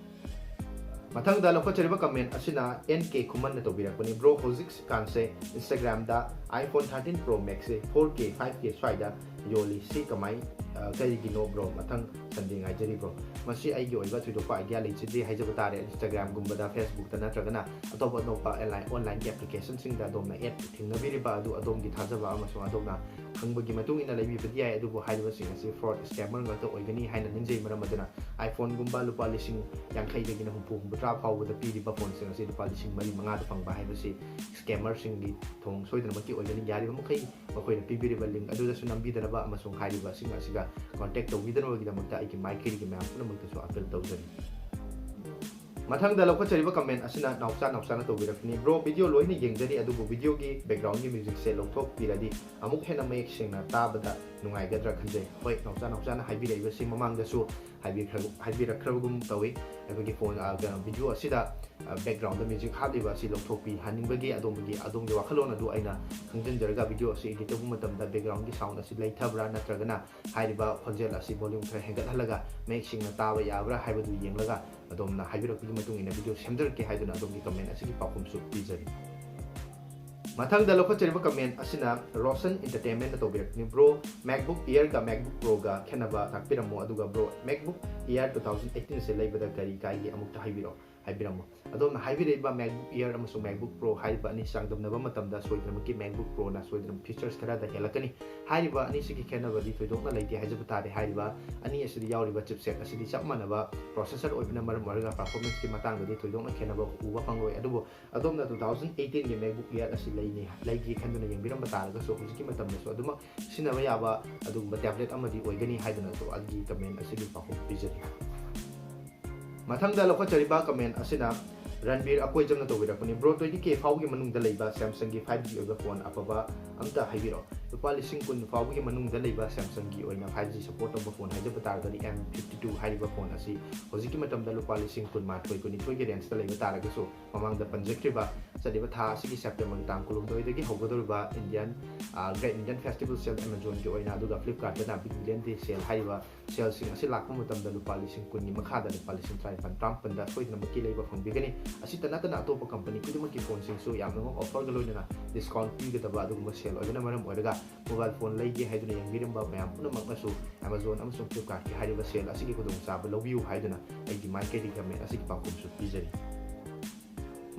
ꯃꯊꯪꯗ ꯂꯧꯈꯠꯆꯔꯤꯕ ꯀꯃꯦꯟ ꯑꯁꯤꯅ N K ꯈꯨꯃꯟꯅ ꯇꯧꯕꯤꯔꯛꯄꯅꯤ꯫ Bro, ꯍꯧꯖꯤꯛꯀꯥꯟꯁꯦ Instagram-ꯗ iPhone thirteen Pro Max-ꯁꯦ four K, five K ꯁ꯭ꯋꯥꯏꯗ ꯌꯣꯜꯂꯤ꯫ ꯁꯤ ꯀꯃꯥꯏ, ꯑ, ꯀꯔꯤꯒꯤꯅꯣ bro? ꯃꯊꯪ Sunday ꯉꯥꯏꯖꯔꯤ bro꯫ ꯃꯁꯤ ꯑꯩꯒꯤ ꯑꯣꯏꯕ ꯊꯣꯏꯗꯣꯛꯄ ꯑꯥꯏꯗꯤꯌꯥ ꯂꯩꯖꯗꯦ ꯍꯥꯏꯖꯕ ꯇꯥꯔꯦ꯫ Instagram-ꯒꯨꯝꯕꯗ, Facebook-ꯇ ꯅꯠꯇ꯭ꯔꯒꯅ ꯑꯇꯣꯞ ꯑꯇꯣꯞꯄ online, online-ꯒꯤ application-ꯁꯤꯡꯗ ꯑꯗꯣꯝꯅ ad ꯊꯦꯡꯅꯕꯤꯔꯤꯕ ꯑꯗꯨ ꯑꯗꯣꯝꯒꯤ ꯊꯥꯖꯕ ꯑꯃꯁꯨꯡ ꯑꯗꯣꯝꯅ ꯈꯪꯕꯒꯤ ꯃꯇꯨꯡ ꯏꯟꯅ ꯂꯩꯕꯤꯕꯗꯤ ꯌꯥꯏ, ꯑꯗꯨꯕꯨ ꯍꯥꯏꯔꯤꯕꯁꯤꯡ ꯑꯁꯤ fraud, scammer ꯉꯥꯛꯇ ꯑꯣꯏꯒꯅꯤ ꯍꯥꯏꯅ ꯅꯤꯡꯖꯩ꯫ ꯃꯔꯝ ꯑꯗꯨꯅ iPhone-ꯒꯨꯝꯕ ꯂꯨꯄꯥ ꯂꯤꯁꯤꯡ ꯌꯥꯡꯈꯩꯗꯒꯤꯅ ꯍꯨꯝꯐꯨ, ꯍꯨꯝꯐꯨꯇꯔꯥ ꯐꯥꯎꯕꯗ ꯄꯤꯔꯤꯕ ꯐꯣꯟꯁꯤꯡ ꯑꯁꯤ ꯂꯨꯄꯥ ꯂꯤꯁꯤꯡ ꯃꯔꯤ, ꯃꯉꯥꯗ ꯐꯪꯕ ꯍꯥꯏꯕꯁꯤ scammer-ꯁꯤꯡꯒꯤ ꯊꯣꯡ ꯁꯣꯏꯗꯅꯃꯛꯀꯤ ꯑꯣꯏꯒꯅꯤ꯫ ꯌꯥꯔꯤꯕ ꯃꯈꯩ ꯃꯈꯣꯏꯅ ꯄꯤꯕꯤꯔꯤꯕ link ꯑꯗꯨꯗꯁꯨ ꯅꯝꯕꯤꯗꯅꯕ ꯑꯃꯁꯨꯡ ꯍꯥꯏꯔꯤꯕꯁꯤꯡ ꯑꯁꯤꯒ contact ꯇꯧꯕꯤꯗꯅꯕꯒꯤꯗꯃꯛꯇ ꯑꯩꯒꯤ ꯃꯥꯏꯀꯩꯗꯒꯤ ꯃꯌꯥꯝ ꯄꯨꯝꯅꯃꯛꯇꯁꯨ appeal ꯇꯧꯖꯔꯤ꯫ ꯃꯊꯪꯗ ꯂꯧꯈꯠꯆꯔꯤꯕ ꯀꯃꯦꯟ ꯑꯁꯤꯅ ꯅꯥꯎꯆꯥ ꯅꯥꯎꯆꯥꯅ ꯇꯧꯕꯤꯔꯛꯄꯅꯤ꯫ Bro, video ꯂꯣꯏꯅ ꯌꯦꯡꯖꯔꯤ, ꯑꯗꯨꯕꯨ video-ꯒꯤ background-ꯒꯤ music-ꯁꯦ ꯂꯧꯊꯣꯛꯄꯤꯔꯗꯤ ꯑꯃꯨꯛ ꯍꯦꯟꯅ ꯃꯌꯦꯛ ꯁꯦꯡꯅ ꯇꯥꯕꯗ ꯅꯨꯡꯉꯥꯏꯒꯗ꯭ꯔꯥ ꯈꯟꯖꯩ꯫ ꯍꯣꯏ, ꯅꯥꯎꯆꯥ ꯅꯥꯎꯆꯥꯅ ꯍꯥꯏꯕꯤꯔꯛꯏꯕꯁꯤ ꯃꯃꯥꯡꯗꯁꯨ ꯍꯥꯏꯕꯤꯈ꯭ꯔ-, ꯍꯥꯏꯕꯤꯔꯛꯈ꯭ꯔꯕꯒꯨꯝ ꯇꯧꯏ꯫ ꯑꯩꯈꯣꯏꯒꯤ ꯐꯣꯟ, ꯑ, ꯀꯩꯅꯣ, video ꯑꯁꯤꯗ, ꯑ, background-ꯗ music ꯍꯥꯞꯂꯤꯕ ꯑꯁꯤ ꯂꯧꯊꯣꯛꯄꯤꯍꯟꯅꯤꯡꯕꯒꯤ ꯑꯗꯣꯝꯒꯤ, ꯑꯗꯣꯝꯒꯤ ꯋꯥꯈꯜꯂꯣꯟ ꯑꯗꯨ ꯑꯩꯅ ꯈꯪꯖꯤꯟꯖꯔꯒ video ꯑꯁꯤ edit ꯇꯧꯕ ꯃꯇꯝꯗ background-ꯒꯤ sound ꯑꯁꯤ ꯂꯩꯊꯕ꯭ꯔꯥ ꯅꯠꯇ꯭ꯔꯒꯅ ꯍꯥꯏꯔꯤꯕ ꯈꯣꯟꯖꯦꯜ ꯑꯁꯤ volume ꯈꯔ ꯍꯦꯟꯒꯠꯍꯜꯂꯒ ꯃꯌꯦꯛ ꯁꯦꯡꯅ ꯇꯥꯕ ꯌꯥꯕ꯭ꯔꯥ ꯍꯥꯏꯕꯗꯨ ꯌꯦꯡꯂꯒ ꯑꯗꯣꯝꯅ ꯍꯥꯏꯕꯤꯔꯛꯄꯒꯤ ꯃꯇꯨꯡ ꯏꯟꯅ video ꯁꯦꯝꯖꯔꯛꯀꯦ ꯍꯥꯏꯗꯨꯅ ꯑꯗꯣꯝꯒꯤ comment ꯑꯁꯤꯒꯤ ꯄꯥꯎꯈꯨꯝꯁꯨ ꯄꯤꯖꯔꯤ꯫ ꯃꯊꯪꯗ ꯂꯧꯈꯠꯆꯔꯤꯕ comment ꯑꯁꯤꯅ Roshan Entertainment ꯅ ꯇꯧꯕꯤꯔꯛꯄꯅꯤ꯫ Bro, MacBook Air ꯒ MacBook Pro ꯒ ꯈꯦꯠꯅꯕ ꯇꯥꯛꯄꯤꯔꯝꯃꯣ, ꯑꯗꯨꯒ bro, MacBook Air two thousand eighteen ꯑꯁꯤ ꯂꯩꯕꯗ ꯀꯔꯤ ꯀꯥꯏꯒꯦ ꯑꯃꯨꯛꯇ ꯍꯥꯏꯕꯤꯔꯛꯑꯣ, ꯍꯥꯏꯕꯤꯔꯝꯃꯣ꯫ ꯑꯗꯣꯝꯅ ꯍꯥꯏꯕꯤꯔꯛꯏꯕ MacBook Air ꯑꯃꯁꯨꯡ MacBook Pro ꯍꯥꯏꯔꯤꯕ ꯑꯅꯤ ꯆꯥꯡꯗꯝꯅꯕ ꯃꯇꯝꯗ ꯁꯣꯏꯗꯅꯃꯛꯀꯤ MacBook Pro ꯅ ꯁꯣꯏꯗꯅ features ꯈꯔꯗ ꯍꯦꯜꯂꯛꯀꯅꯤ꯫ ꯍꯥꯏꯔꯤꯕ ꯑꯅꯤꯁꯤꯒꯤ ꯈꯦꯠꯅꯕꯗꯤ ꯊꯣꯏꯗꯣꯛꯅ ꯂꯩꯇꯦ ꯍꯥꯏꯖꯕ ꯇꯥꯔꯦ꯫ ꯍꯥꯏꯔꯤꯕ ꯑꯅꯤ ꯑꯁꯤꯗ ꯌꯥꯎꯔꯤꯕ chipset ꯑꯁꯤꯗꯤ ꯆꯞ ꯃꯥꯟꯅꯕ processor ꯑꯣꯏꯕꯅ ꯃꯔꯝ ꯑꯣꯏꯔꯒ performance ꯀꯤ ꯃꯇꯥꯡꯗꯗꯤ ꯊꯣꯏꯗꯣꯛꯅ ꯈꯦꯠꯅꯕ ꯎꯕ ꯐꯪꯂꯣꯏ꯫ ꯑꯗꯨꯕꯨ ꯑꯗꯣꯝꯅ two thousand eighteen ꯒꯤ MacBook Air ꯑꯁꯤ ꯂꯩꯅꯤ, ꯂꯩꯒꯦ ꯈꯟꯗꯨꯅ ꯌꯦꯡꯕꯤꯔꯝꯕ ꯇꯥꯔꯒꯁꯨ ꯍꯧꯖꯤꯛꯀꯤ ꯃꯇꯝꯗꯁꯨ ꯑꯗꯨꯃꯛ ꯁꯤꯖꯤꯟꯅꯕ ꯌꯥꯕ ꯑꯗꯨꯒꯨꯝꯕ tablet ꯑꯃꯗꯤ ꯑꯣꯏꯒꯅꯤ ꯍꯥꯏꯗꯨꯅꯁꯨ ꯑꯩꯒꯤ comment ꯑꯁꯤꯒꯤ ꯄꯥꯎꯈꯨꯝ ꯄꯤꯖꯔꯤ꯫ ꯃꯊꯪꯗ ꯂꯧꯈꯠꯆꯔꯤꯕ comment ꯑꯁꯤꯅ ꯔꯟꯕꯤꯔ ꯑꯀꯣꯏꯖꯝꯅ ꯇꯧꯕꯤꯔꯛꯄꯅꯤ꯫ Bro, twenty K ꯐꯥꯎꯕꯒꯤ ꯃꯅꯨꯡꯗ ꯂꯩꯕ Samsung ꯒꯤ five G ꯑꯣꯏꯕ phone ꯑꯐꯕ ꯑꯝꯇ ꯍꯥꯏꯕꯤꯔꯛꯑꯣ꯫ ꯂꯨꯄꯥ ꯂꯤꯁꯤꯡ ꯀꯨꯟ ꯐꯥꯎꯕꯒꯤ ꯃꯅꯨꯡꯗ ꯂꯩꯕ Samsung ꯒꯤ ꯑꯣꯏꯅ five G support ꯇꯧꯕ phone ꯍꯥꯏꯖꯕ ꯇꯥꯔꯒꯗꯤ M fifty two ꯍꯥꯏꯔꯤꯕ phone ꯑꯁꯤ ꯍꯧꯖꯤꯛꯀꯤ ꯃꯇꯝꯗ ꯂꯨꯄꯥ ꯂꯤꯁꯤꯡ ꯀꯨꯟꯃꯥꯊꯣꯏ, ꯀꯨꯟꯅꯤꯊꯣꯏꯒꯤ range ꯇ ꯂꯩꯕ ꯇꯥꯔꯒꯁꯨ, ꯃꯃꯥꯡꯗ ꯄꯟꯖꯈ꯭ꯔꯤꯕ ꯆꯠꯂꯤꯕ ꯊꯥ ꯑꯁꯤꯒꯤ September ꯒꯤ ꯇꯥꯡ ꯀꯨꯟꯍꯨꯝꯗꯣꯏꯗꯒꯤ ꯍꯧꯒꯗꯧꯔꯤꯕ Indian, ꯑ, Great Indian Festival Sale Amazon ꯒꯤ ꯑꯣꯏꯅ, ꯑꯗꯨꯒ Flipkart ꯇꯅ Big Billion Day Sale ꯍꯥꯏꯔꯤꯕ sale ꯁꯤꯡ ꯑꯁꯤ ꯂꯥꯛꯄ ꯃꯇꯝꯗ ꯂꯨꯄꯥ ꯂꯤꯁꯤꯡ ꯀꯨꯟꯒꯤ ꯃꯈꯥꯗ ꯂꯨꯄꯥ ꯂꯤꯁꯤꯡ ꯇꯔꯥꯅꯤꯄꯥꯟ, ꯇꯔꯥꯃꯥꯄꯟꯗ ꯁꯣꯏꯗꯅꯃꯛꯀꯤ ꯂꯩꯕ ꯐꯪꯕꯤꯒꯅꯤ꯫ ꯑꯁꯤꯇ ꯅꯠꯇꯅ ꯑꯇꯣꯞꯄ company ꯈꯨꯗꯤꯡꯃꯛꯀꯤ phone ꯁꯤꯡꯁꯨ ꯌꯥꯝꯅꯃꯛ offer ꯒ ꯂꯣꯏꯅꯅ discount ꯄꯤꯒꯗꯕ ꯑꯗꯨꯒꯨꯝꯕ sale ꯑꯣꯏꯕꯅ ꯃꯔꯝ ꯑꯣꯏꯔꯒ mobile phone ꯂꯩꯒꯦ ꯍꯥꯏꯗꯨꯅ ꯌꯦꯡꯕꯤꯔꯝꯕ ꯃꯌꯥꯝ ꯄꯨꯝꯅꯃꯛꯅꯁꯨ Amazon ꯑꯃꯁꯨꯡ Flipkart ꯀꯤ ꯍꯥꯏꯔꯤꯕ sale ꯑꯁꯤꯒꯤ ꯈꯨꯗꯣꯡꯆꯥꯕ ꯂꯧꯕꯤꯌꯨ ꯍꯥꯏꯗꯨꯅ ꯑꯩꯒꯤ ꯃꯥꯏꯀꯩꯗꯒꯤ comment ꯑꯁꯤꯒꯤ ꯄꯥꯎꯈꯨꯝꯁꯨ ꯄꯤꯖꯔꯤ꯫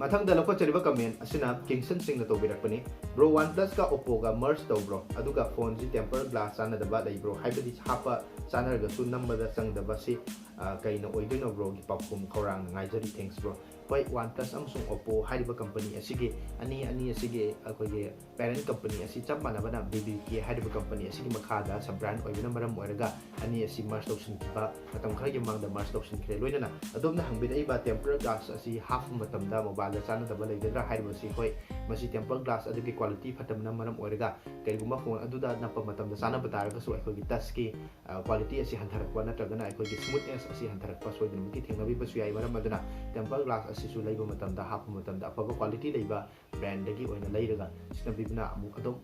ꯃꯊꯪꯗ ꯂꯧꯈꯠꯆꯔꯤꯕ comment ꯑꯁꯤꯅ ꯀꯤꯡꯁꯟ ꯁꯤꯡꯅ ꯇꯧꯕꯤꯔꯛꯄꯅꯤ꯫ Bro, OnePlus ꯀ Oppo ꯒ merge ꯇꯧꯕ꯭ꯔꯣ? ꯑꯗꯨꯒ phone ꯁꯤ tempered glass ꯆꯥꯟꯅꯗꯕ ꯂꯩꯕ꯭ꯔꯣ? ꯍꯥꯏꯕꯗꯤ ꯍꯥꯞꯄ ꯆꯥꯟꯅꯔꯒꯁꯨ ꯅꯝꯕꯗ ꯆꯪꯗꯕ ꯁꯤ, ꯑ, ꯀꯩꯅ ꯑꯣꯏꯗꯣꯏꯅꯣ bro ꯒꯤ ꯄꯥꯎꯈꯨꯝ ꯈꯧꯔꯥꯡꯅ ꯉꯥꯏꯖꯔꯤ꯫ Thanks bro꯫ ꯍꯣꯏ, OnePlus ꯑꯃꯁꯨꯡ Oppo ꯍꯥꯏꯔꯤꯕ company ꯑꯁꯤꯒꯤ ꯑꯅꯤ, ꯑꯅꯤ ꯑꯁꯤꯒꯤ ꯑꯩꯈꯣꯏꯒꯤ parent company ꯑꯁꯤ ꯆꯞ ꯃꯥꯟꯅꯕꯅ B B K ꯍꯥꯏꯔꯤꯕ company ꯑꯁꯤꯒꯤ ꯃꯈꯥꯗ sub brand ꯑꯣꯏꯕꯅ ꯃꯔꯝ ꯑꯣꯏꯔꯒ ꯑꯅꯤ ꯑꯁꯤ merge ꯇꯧꯁꯤꯟꯈꯤꯕ ꯃꯇꯝ ꯈꯔꯒꯤ ꯃꯃꯥꯡꯗ merge ꯇꯧꯁꯤꯟꯈ꯭ꯔꯦ꯫ ꯂꯣꯏꯅꯅ ꯑꯗꯣꯝꯅ ꯍꯪꯕꯤꯔꯛꯏꯕ tempered glass ꯑꯁꯤ ꯍꯥꯞꯄ ꯃꯇꯝꯗ mobile ꯗ ꯆꯥꯟꯅꯗꯕ ꯂꯩꯒꯗ꯭ꯔꯥ ꯍꯥꯏꯔꯤꯕꯁꯤ, ꯍꯣꯏ, ꯃꯁꯤ tempered glass ꯑꯗꯨꯒꯤ quality ꯐꯠꯇꯕꯅ ꯃꯔꯝ ꯑꯣꯏꯔꯒ ꯀꯔꯤꯒꯨꯝꯕ phone ꯑꯗꯨꯗ ꯅꯞꯄ ꯃꯇꯝꯗ ꯆꯥꯟꯅꯕ ꯇꯥꯔꯒꯁꯨ ꯑꯩꯈꯣꯏꯒꯤ touch ꯀꯤ, ꯑ, quality ꯑꯁꯤ ꯍꯟꯊꯔꯛꯄ ꯅꯠꯇ꯭ꯔꯒꯅ ꯑꯩꯈꯣꯏꯒꯤ smoothness ꯑꯁꯤ ꯍꯟꯊꯔꯛꯄ ꯁꯣꯏꯗꯅꯃꯛꯀꯤ ꯊꯦꯡꯅꯕꯤꯕꯁꯨ ꯌꯥꯏ꯫ ꯃꯔꯝ ꯑꯗꯨꯅ tempered glass ꯑꯁꯤꯁꯨ ꯂꯩꯕ ꯃꯇꯝꯗ, ꯍꯥꯞꯄ ꯃꯇꯝꯗ ꯑꯐꯕ quality ꯂꯩꯕ brand ꯗꯒꯤ ꯑꯣꯏꯅ ꯂꯩꯔꯒ ꯁꯤꯖꯤꯟꯅꯕꯤꯕꯅ ꯑꯃꯨꯛ ꯑꯗꯨꯝ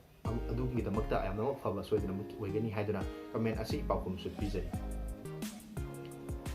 ꯑꯗꯨꯒꯤꯗꯃꯛꯇ ꯌꯥꯝꯅꯃꯛ ꯐꯕ ꯁꯣꯏꯗꯅꯃꯛꯀꯤ ꯑꯣꯏꯒꯅꯤ ꯍꯥꯏꯗꯨꯅ comment ꯑꯁꯤꯒꯤ ꯄꯥꯎꯈꯨꯝꯁꯨ ꯄꯤꯖꯔꯤ꯫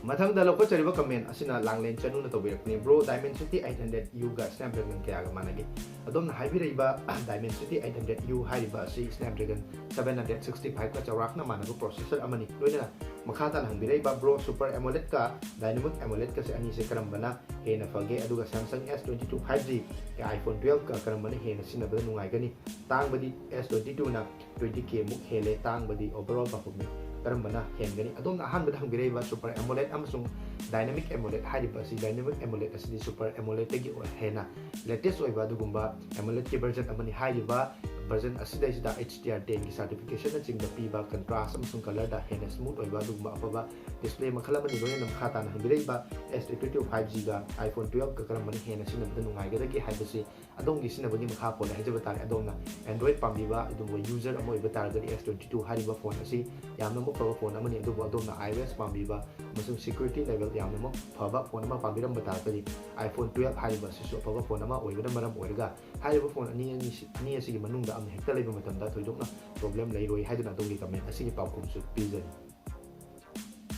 ꯃꯊꯪꯗ ꯂꯧꯈꯠꯆꯔꯤꯕ comment ꯑꯁꯤꯅ ꯂꯥꯡꯂꯦꯟ ꯆꯅꯨꯅ ꯇꯧꯕꯤꯔꯛꯄꯅꯤ꯫ Bro, Dimensity eight hundred U ꯒ Snapdragon ꯀꯌꯥꯒ ꯃꯥꯟꯅꯒꯦ? ꯑꯗꯣꯝꯅ ꯍꯥꯏꯕꯤꯔꯛꯏꯕ Dimensity eight hundred U ꯍꯥꯏꯔꯤꯕ ꯑꯁꯤ Snapdragon seven hundred sixty five ꯀ ꯆꯥꯎꯔꯥꯛꯅ ꯃꯥꯟꯅꯕ processor ꯑꯃꯅꯤ꯫ ꯂꯣꯏꯅꯅ ꯃꯈꯥ ꯇꯥꯅ ꯍꯪꯕꯤꯔꯛꯏꯕ, Bro, Super AMOLED ꯀ Dynamic AMOLED ꯀꯁꯦ ꯑꯅꯤꯁꯦ ꯀꯔꯝꯕꯅ ꯍꯦꯟꯅ ꯐꯒꯦ? ꯑꯗꯨꯒ Samsung S twenty two five G ꯒ iPhone twelve ꯀ ꯀꯔꯝꯕꯅ ꯍꯦꯟꯅ ꯁꯤꯖꯤꯟꯅꯕꯗ ꯅꯨꯡꯉꯥꯏꯒꯅꯤ? ꯇꯥꯡꯕꯗꯤ S twenty two ꯅ twenty K ꯃꯨꯛ ꯍꯦꯜꯂꯦ, ꯇꯥꯡꯕꯗꯤ overall performance ꯀꯔꯝꯕꯅ ꯍꯦꯟꯒꯅꯤ? ꯑꯗꯣꯝꯅ ꯑꯍꯥꯟꯕꯗ ꯍꯪꯕꯤꯔꯛꯏꯕ Super AMOLED ꯑꯃꯁꯨꯡ Dynamic AMOLED ꯍꯥꯏꯔꯤꯕ ꯑꯁꯤ, Dynamic AMOLED ꯑꯁꯤꯗꯤ Super AMOLED ꯇꯒꯤ ꯑꯣꯏ-, ꯍꯦꯟꯅ latest ꯑꯣꯏꯕ ꯑꯗꯨꯒꯨꯝꯕ AMOLED ꯀꯤ version ꯑꯃꯅꯤ꯫ ꯍꯥꯏꯔꯤꯕ version ꯑꯁꯤꯗꯩꯁꯤꯗ H D R ten ꯒꯤ certification ꯅꯆꯤꯡꯕ ꯄꯤꯕ, contrast ꯑꯃꯁꯨꯡ color ꯗ ꯍꯦꯟꯅ smooth ꯑꯣꯏꯕ ꯑꯗꯨꯒꯨꯝꯕ ꯑꯐꯕ display ꯃꯈꯜ ꯑꯃꯅꯤ꯫ ꯂꯣꯏꯅꯅ ꯃꯈꯥ ꯇꯥꯅ ꯍꯪꯕꯤꯔꯛꯏꯕ, S twenty two five G ꯒ iPhone twelve ꯀ ꯀꯔꯝꯕꯅ ꯍꯦꯟꯅ ꯁꯤꯖꯤꯟꯅꯕꯗ ꯅꯨꯡꯉꯥꯏꯒꯗꯒꯦ ꯍꯥꯏꯕꯁꯤ ꯑꯗꯣꯝꯒꯤ ꯁꯤꯖꯤꯟꯅꯕꯒꯤ ꯃꯈꯥ ꯄꯣꯜꯂꯦ ꯍꯥꯏꯖꯕ ꯇꯥꯔꯦ꯫ ꯑꯗꯣꯝꯅ Android ꯄꯥꯝꯕꯤꯕ ꯑꯗꯨꯒꯨꯝꯕ user ꯑꯃ ꯑꯣꯏꯕ ꯇꯥꯔꯒꯗꯤ S twenty two ꯍꯥꯏꯔꯤꯕ phone ꯑꯁꯤ ꯌꯥꯝꯅꯃꯛ ꯐꯕ phone ꯑꯃꯅꯤ, ꯑꯗꯨꯕꯨ ꯑꯗꯣꯝꯅ iOS ꯄꯥꯝꯕꯤꯕ ꯑꯃꯁꯨꯡ security level ꯌꯥꯝꯅꯃꯛ ꯐꯕ phone ꯑꯃ ꯄꯥꯝꯕꯤꯔꯝꯕ ꯇꯥꯔꯒꯗꯤ iPhone twelve ꯍꯥꯏꯔꯤꯕ ꯑꯁꯤꯁꯨ ꯑꯐꯕ phone ꯑꯃ ꯑꯣꯏꯕꯅ ꯃꯔꯝ ꯑꯣꯏꯔꯒ ꯍꯥꯏꯔꯤꯕ phone ꯑꯅꯤ, ꯑꯅꯤ, ꯑꯅꯤ ꯑꯁꯤꯒꯤ ꯃꯅꯨꯡꯗ ꯑꯃ ꯍꯦꯛꯇ ꯂꯩꯕ ꯃꯇꯝꯗ ꯊꯣꯏꯗꯣꯛꯅ problem ꯂꯩꯔꯣꯏ ꯍꯥꯏꯗꯨꯅ ꯑꯗꯣꯝꯒꯤ comment ꯑꯁꯤꯒꯤ ꯄꯥꯎꯈꯨꯝꯁꯨ ꯄꯤꯖꯔꯤ꯫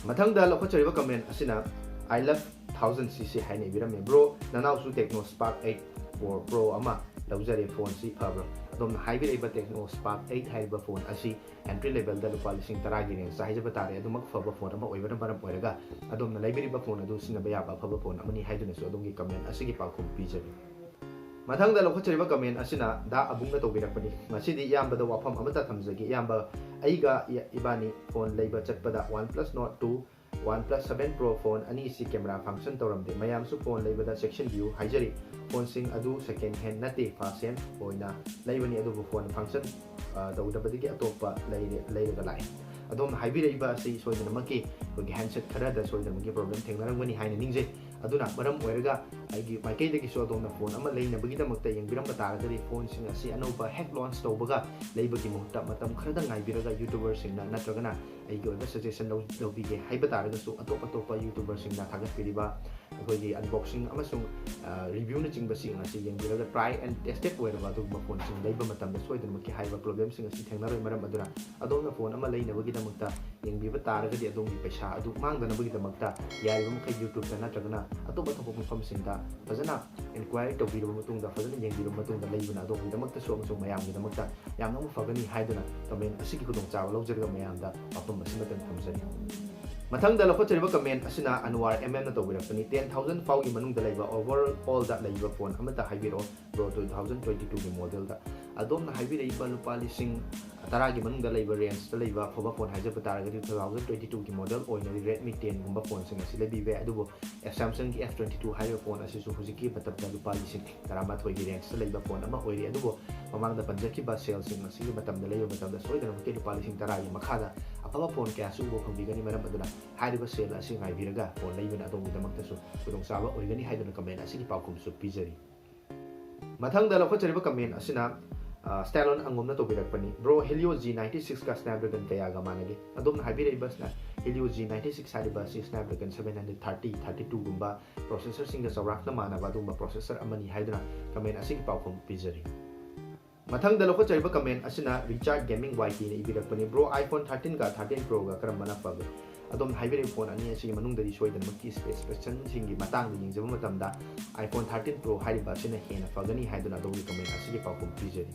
ꯃꯊꯪꯗ ꯂꯧꯈꯠꯆꯔꯤꯕ comment ꯑꯁꯤꯅ I love thousand C C ꯍꯥꯏꯅ ꯏꯕꯤꯔꯝꯃꯤ꯫ Bro, ꯅꯅꯥꯎꯁꯨ Tecno Spark eight Pro ꯑꯃ ꯂꯧꯖꯔꯦ, phone ꯁꯤ ꯐꯕ꯭ꯔꯥ? ꯑꯗꯣꯝꯅ ꯍꯥꯏꯕꯤꯔꯛꯏꯕ Tecno Spark eight ꯍꯥꯏꯔꯤꯕ phone ꯑꯁꯤ entry level ꯗ ꯂꯨꯄꯥ ꯂꯤꯁꯤꯡ ꯇꯔꯥꯒꯤ range ꯍꯥꯏꯖꯕ ꯇꯥꯔꯦ꯫ ꯑꯗꯨꯃꯛ ꯐꯕ phone ꯑꯃ ꯑꯣꯏꯕꯅ ꯃꯔꯝ ꯑꯣꯏꯔꯒ ꯑꯗꯣꯝꯅ ꯂꯩꯕꯤꯔꯤꯕ phone ꯑꯗꯨ ꯁꯤꯖꯤꯟꯅꯕ ꯌꯥꯕ ꯑꯐꯕ phone ꯑꯃꯅꯤ ꯍꯥꯏꯗꯨꯅꯁꯨ ꯑꯗꯣꯝꯒꯤ comment ꯑꯁꯤꯒꯤ ꯄꯥꯎꯈꯨꯝ ꯄꯤꯖꯔꯤ꯫ ꯃꯊꯪꯗ ꯂꯧꯈꯠꯆꯔꯤꯕ comment ꯑꯁꯤꯅ ꯗꯥ ꯑꯕꯨꯡꯅ ꯇꯧꯕꯤꯔꯛꯄꯅꯤ꯫ ꯉꯁꯤꯗꯤ ꯏꯌꯥꯝꯕꯗ ꯋꯥꯐꯝ ꯑꯃꯇ ꯊꯝꯖꯒꯦ꯫ ꯏꯌꯥꯝꯕ, ꯑꯩꯒ ꯏ-, ꯏꯕꯥꯅꯤ phone ꯂꯩꯕ ꯆꯠꯄꯗ OnePlus Nord two, OnePlus seven Pro phone ꯑꯅꯤꯁꯤ camera function ꯇꯧꯔꯝꯗꯦ꯫ ꯃꯌꯥꯝꯁꯨ phone ꯂꯩꯕꯗ ꯆꯦꯛꯁꯤꯟꯕꯤꯌꯨ ꯍꯥꯏꯖꯔꯤ꯫ Phone ꯁꯤꯡ ꯑꯗꯨ second hand ꯅꯠꯇꯦ, first hand ꯑꯣꯏꯅ ꯂꯩꯕꯅꯤ, ꯑꯗꯨꯕꯨ phone function, ꯑ, ꯇꯧꯗꯕꯗꯒꯤ ꯑꯇꯣꯞꯄ ꯂꯩꯔꯦ, ꯂꯩꯔꯒ ꯂꯥꯛꯑꯦ꯫ ꯑꯗꯣꯝꯅ ꯍꯥꯏꯕꯤꯔꯛꯏꯕ ꯑꯁꯤ ꯁꯣꯏꯗꯅꯃꯛꯀꯤ ꯑꯩꯈꯣꯏꯒꯤ handset ꯈꯔꯗ ꯁꯣꯏꯗꯅꯃꯛꯀꯤ problem ꯊꯦꯡꯅꯔꯝꯒꯅꯤ ꯍꯥꯏꯅ ꯅꯤꯡꯖꯩ꯫ ꯑꯗꯨꯅ ꯃꯔꯝ ꯑꯣꯏꯔꯒ ꯑꯩꯒꯤ ꯃꯥꯏꯀꯩꯗꯒꯤꯁꯨ ꯑꯗꯣꯝꯅ ꯐꯣꯟ ꯑꯃ ꯂꯩꯅꯕꯒꯤꯗꯃꯛꯇ ꯌꯦꯡꯕꯤꯔꯝꯕ ꯇꯥꯔꯒꯗꯤ, ꯐꯣꯟꯁꯤꯡ ꯑꯁꯤ ꯑꯅꯧꯕ ꯍꯦꯛ ꯂꯣꯟꯆ ꯇꯧꯕꯒ ꯂꯩꯕꯒꯤ ꯃꯍꯨꯠꯇ ꯃꯇꯝ ꯈꯔꯗꯪ ꯉꯥꯏꯕꯤꯔꯒ YouTuberꯁꯤꯡꯅ ꯅꯠꯇ꯭ꯔꯒꯅ ꯑꯩꯒꯤ ꯑꯣꯏꯕ ꯁꯖꯦꯁꯟ ꯂꯧꯕꯤꯒꯦ ꯍꯥꯏꯕ ꯇꯥꯔꯒꯁꯨ, ꯑꯇꯣꯞ ꯑꯇꯣꯞꯄ YouTuberꯁꯤꯡꯅ ꯊꯥꯒꯠꯄꯤꯔꯤꯕ ꯑꯩꯈꯣꯏꯒꯤ unboxing ꯑꯃꯁꯨꯡ reviewꯅꯆꯤꯡꯕꯁꯤꯡ ꯑꯁꯤ ꯌꯦꯡꯕꯤꯔꯒ try and tested ꯑꯣꯏꯔꯕ ꯑꯗꯨꯒꯨꯝꯕ ꯐꯣꯟꯁꯤꯡ ꯂꯩꯕ ꯃꯇꯝꯗ ꯁꯣꯏꯗꯅꯃꯛꯀꯤ ꯍꯥꯏꯔꯤꯕ problemꯁꯤꯡ ꯑꯁꯤ ꯊꯦꯡꯅꯔꯣꯏ꯫ ꯃꯔꯝ ꯑꯗꯨꯅ ꯑꯗꯣꯝꯅ ꯐꯣꯟ ꯑꯃ ꯂꯩꯅꯕꯒꯤꯗꯃꯛꯇ ꯌꯦꯡꯕꯤꯕ ꯇꯥꯔꯒꯗꯤ ꯑꯗꯣꯝꯒꯤ ꯄꯩꯁꯥ ꯑꯗꯨ ꯃꯥꯡꯗꯅꯕꯒꯤꯗꯃꯛꯇ ꯌꯥꯔꯤꯕ ꯃꯈꯩ YouTubeꯇ ꯅꯠꯇ꯭ꯔꯒꯅ ꯑꯇꯣꯞ ꯑꯇꯣꯞꯄ ꯃꯐꯝꯁꯤꯡꯗ ꯐꯖꯅ inquiry ꯇꯧꯕꯤꯔꯕ ꯃꯇꯨꯡꯗ, ꯐꯖꯅ ꯌꯦꯡꯕꯤꯔꯕ ꯃꯇꯨꯡꯗ ꯂꯩꯕꯅ ꯑꯗꯣꯝꯒꯤꯗꯃꯛꯇꯁꯨ ꯑꯃꯁꯨꯡ ꯃꯌꯥꯝꯒꯤꯗꯃꯛꯇ ꯌꯥꯝꯅ ꯑꯃꯨꯛ ꯐꯒꯅꯤ ꯍꯥꯏꯗꯨꯅ comment ꯑꯁꯤꯒꯤ ꯈꯨꯗꯣꯡꯆꯥꯕ ꯂꯧꯖꯔꯒ ꯃꯌꯥꯝꯗ ꯋꯥꯐꯝ ꯑꯁꯤꯃꯇꯪ ꯊꯝꯖꯔꯤ꯫ ꯃꯊꯪꯗ ꯂꯧꯈꯠꯆꯔꯤꯕ comment ꯑꯁꯤꯅ ꯑꯅꯨꯋꯥꯔ M Mꯅ ꯇꯧꯕꯤꯔꯛꯄꯅꯤ꯫ Ten thousand ꯐꯥꯎꯒꯤ ꯃꯅꯨꯡꯗ ꯂꯩꯕ overallꯗ ꯂꯩꯕ ꯐꯣꯟ ꯑꯃꯠꯇ ꯍꯥꯏꯕꯤꯔꯛꯑꯣ bro, two thousand twenty twoꯒꯤ modelꯗ꯫ ꯑꯗꯣꯝꯅ ꯍꯥꯏꯕꯤꯔꯛꯏꯕ ꯂꯨꯄꯥ ꯂꯤꯁꯤꯡ ꯇꯔꯥꯒꯤ ꯃꯅꯨꯡꯗ ꯂꯩꯕ rangeꯇ ꯂꯩꯕ ꯑꯐꯕ ꯐꯣꯟ ꯍꯥꯏꯖꯕ ꯇꯥꯔꯒꯗꯤ, two thousand twenty twoꯒꯤ model ꯑꯣꯏꯅꯗꯤ Redmi tenꯒꯨꯝꯕ ꯐꯣꯟꯁꯤꯡ ꯑꯁꯤ ꯂꯩꯕꯤꯕ ꯌꯥꯏ꯫ ꯑꯗꯨꯕꯨ Samsungꯒꯤ F twenty two ꯍꯥꯏꯔꯤꯕ ꯐꯣꯟ ꯑꯁꯤꯁꯨ ꯍꯧꯖꯤꯛꯀꯤ ꯃꯇꯝꯗ ꯂꯨꯄꯥ ꯂꯤꯁꯤꯡ ꯇꯔꯥꯃꯥꯊꯣꯏꯒꯤ rangeꯇ ꯂꯩꯕ ꯐꯣꯟ ꯑꯃ ꯑꯣꯏꯔꯤ꯫ ꯑꯗꯨꯕꯨ ꯃꯃꯥꯡꯗ ꯄꯟꯖꯈꯤꯕ saleꯁꯤꯡ ꯑꯁꯤꯒꯤ ꯃꯇꯝꯗ ꯂꯩꯕ ꯃꯇꯝꯗ ꯁꯣꯏꯗꯅꯃꯛꯀꯤ ꯂꯨꯄꯥ ꯂꯤꯁꯤꯡ ꯇꯔꯥꯒꯤ ꯃꯈꯥꯗ ꯑꯐꯕ ꯐꯣꯟ ꯀꯌꯥꯁꯨ ꯎꯕ ꯐꯪꯕꯤꯒꯅꯤ꯫ ꯃꯔꯝ ꯑꯗꯨꯅ ꯍꯥꯏꯔꯤꯕ sale ꯑꯁꯤ ꯉꯥꯏꯕꯤꯔꯒ ꯐꯣꯟ ꯂꯩꯕꯅ ꯑꯗꯣꯝꯒꯤꯗꯃꯛꯇꯁꯨ ꯈꯨꯗꯣꯡꯆꯥꯕ ꯑꯣꯏꯒꯅꯤ ꯍꯥꯏꯗꯨꯅ comment ꯑꯁꯤꯒꯤ ꯄꯥꯎꯈꯨꯝꯁꯨ ꯄꯤꯖꯔꯤ꯫ ꯃꯊꯪꯗ ꯂꯧꯈꯠꯆꯔꯤꯕ comment ꯑꯁꯤꯅ Stalon ꯑꯉꯣꯝꯅ ꯇꯧꯕꯤꯔꯛꯄꯅꯤ꯫ Bro, Helio G ninety sixꯀ Snapdragon ꯀꯌꯥꯒ ꯃꯥꯟꯅꯒꯦ? ꯑꯗꯣꯝꯅ ꯍꯥꯏꯕꯤꯔꯛꯏꯕ Helio G ninety six ꯍꯥꯏꯔꯤꯕ ꯑꯁꯤ Snapdragon seven hundred thirty, thirty twoꯒꯨꯝꯕ processorꯁꯤꯡꯒ ꯆꯥꯎꯔꯥꯛꯅ ꯃꯥꯟꯅꯕ ꯑꯗꯨꯒꯨꯝꯕ processor ꯑꯃꯅꯤ ꯍꯥꯏꯗꯨꯅ comment ꯑꯁꯤꯒꯤ ꯄꯥꯎꯈꯨꯝ ꯄꯤꯖꯔꯤ꯫ ꯃꯊꯪꯗ ꯂꯧꯈꯠꯆꯔꯤꯕ comment ꯑꯁꯤꯅ Richard Gaming Y Tꯅ ꯏꯕꯤꯔꯛꯄꯅꯤ꯫ Bro, iPhone thirteenꯒ thirteen Proꯒ ꯀꯔꯝꯕꯅ ꯐꯒꯦ? ꯑꯗꯣꯝꯅ ꯍꯥꯏꯕꯤꯔꯤꯕ ꯐꯣꯟ ꯑꯅꯤ ꯑꯁꯤꯒꯤ ꯃꯅꯨꯡꯗꯗꯤ ꯁꯣꯏꯗꯅꯃꯛꯀꯤ specificationꯁꯤꯡꯒꯤ ꯃꯇꯥꯡꯗ ꯌꯦꯡꯖꯕ ꯃꯇꯝꯗ iPhone thirteen Pro ꯍꯥꯏꯔꯤꯕ ꯑꯁꯤꯅ ꯍꯦꯟꯅ ꯐꯒꯅꯤ ꯍꯥꯏꯗꯨꯅ ꯑꯗꯣꯝꯒꯤ comment ꯑꯁꯤꯒꯤ ꯄꯥꯎꯈꯨꯝ ꯄꯤꯖꯔꯤ꯫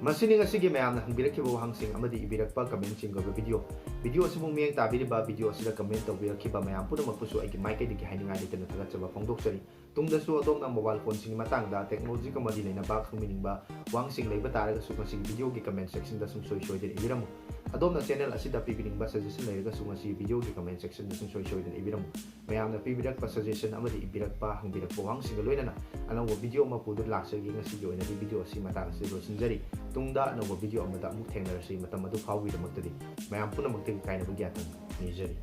ꯃꯁꯤꯅꯤ ꯉꯁꯤꯒꯤ ꯃꯌꯥꯝꯅ ꯍꯪꯕꯤꯔꯛꯈꯤꯕ ꯋꯥꯍꯪꯁꯤꯡ ꯑꯃꯗꯤ ꯏꯕꯤꯔꯛꯄ commentꯁꯤꯡꯒꯤ ꯑꯣꯏꯕ video꯫ Video ꯑꯁꯤꯕꯨ ꯃꯤꯠꯌꯦꯡ ꯇꯥꯕꯤꯔꯤꯕ video ꯑꯁꯤꯗ comment ꯇꯧꯕꯤꯔꯛꯈꯤꯕ ꯃꯌꯥꯝ ꯄꯨꯝꯅꯃꯛꯄꯨꯁꯨ ꯑꯩꯒꯤ ꯃꯥꯏꯀꯩꯗꯒꯤ ꯍꯥꯏꯅꯤꯡꯉꯥꯏ ꯂꯩꯇꯅ ꯊꯥꯒꯠꯆꯕ ꯐꯣꯡꯗꯣꯛꯆꯔꯤ꯫ ꯇꯨꯡꯗꯁꯨ ꯑꯗꯣꯝꯅ mobile phoneꯁꯤꯡꯒꯤ ꯃꯇꯥꯡꯗ technologyꯒ ꯃꯔꯤ ꯂꯩꯅꯕ ꯈꯪꯕꯤꯅꯤꯡꯕ ꯋꯥꯍꯪꯁꯤꯡ ꯂꯩꯕ ꯇꯥꯔꯒꯁꯨ ꯃꯁꯤꯒꯤ videoꯒꯤ comment sectionꯗ ꯁꯨꯡꯁꯣꯏ ꯁꯣꯏꯗꯅ ꯏꯕꯤꯔꯝꯃꯨ꯫ ꯑꯗꯣꯝꯅ channel ꯑꯁꯤꯗ ꯄꯤꯕꯤꯅꯤꯡꯕ suggestion ꯂꯩꯔꯒꯁꯨ ꯃꯁꯤꯒꯤ videoꯒꯤ comment sectionꯗ ꯁꯨꯡꯁꯣꯏ ꯁꯣꯏꯗꯅ ꯏꯕꯤꯔꯝꯃꯨ꯫ ꯃꯌꯥꯝꯅ ꯄꯤꯕꯤꯔꯛꯄ suggestion ꯑꯃꯗꯤ ꯏꯕꯤꯔꯛꯄ ꯍꯪꯕꯤꯔꯛꯄ ꯋꯥꯍꯪꯁꯤꯡꯒ ꯂꯣꯏꯅꯅ ꯑꯅꯧꯕ video ꯑꯃ ꯄꯨꯗꯨꯅ ꯂꯥꯛꯆꯒꯦ꯫ ꯉꯁꯤꯒꯤ ꯑꯣꯏꯅꯗꯤ video ꯑꯁꯤ ꯃꯇꯥꯡ ꯑꯁꯤꯗ ꯂꯣꯏꯁꯤꯟꯖꯔꯤ꯫ ꯇꯨꯡꯗ ꯑꯅꯧꯕ video ꯑꯃꯗ ꯑꯃꯨꯛ ꯊꯦꯡꯅꯔꯁꯤ꯫ ꯃꯇꯝ ꯑꯗꯨ ꯐꯥꯎꯕꯒꯤꯗꯃꯛꯇꯗꯤ ꯃꯌꯥꯝ ꯄꯨꯝꯅꯃꯛꯇꯒꯤ ꯀꯥꯏꯅꯕ ꯌꯥꯊꯪ ꯅꯤꯖꯔꯤ꯫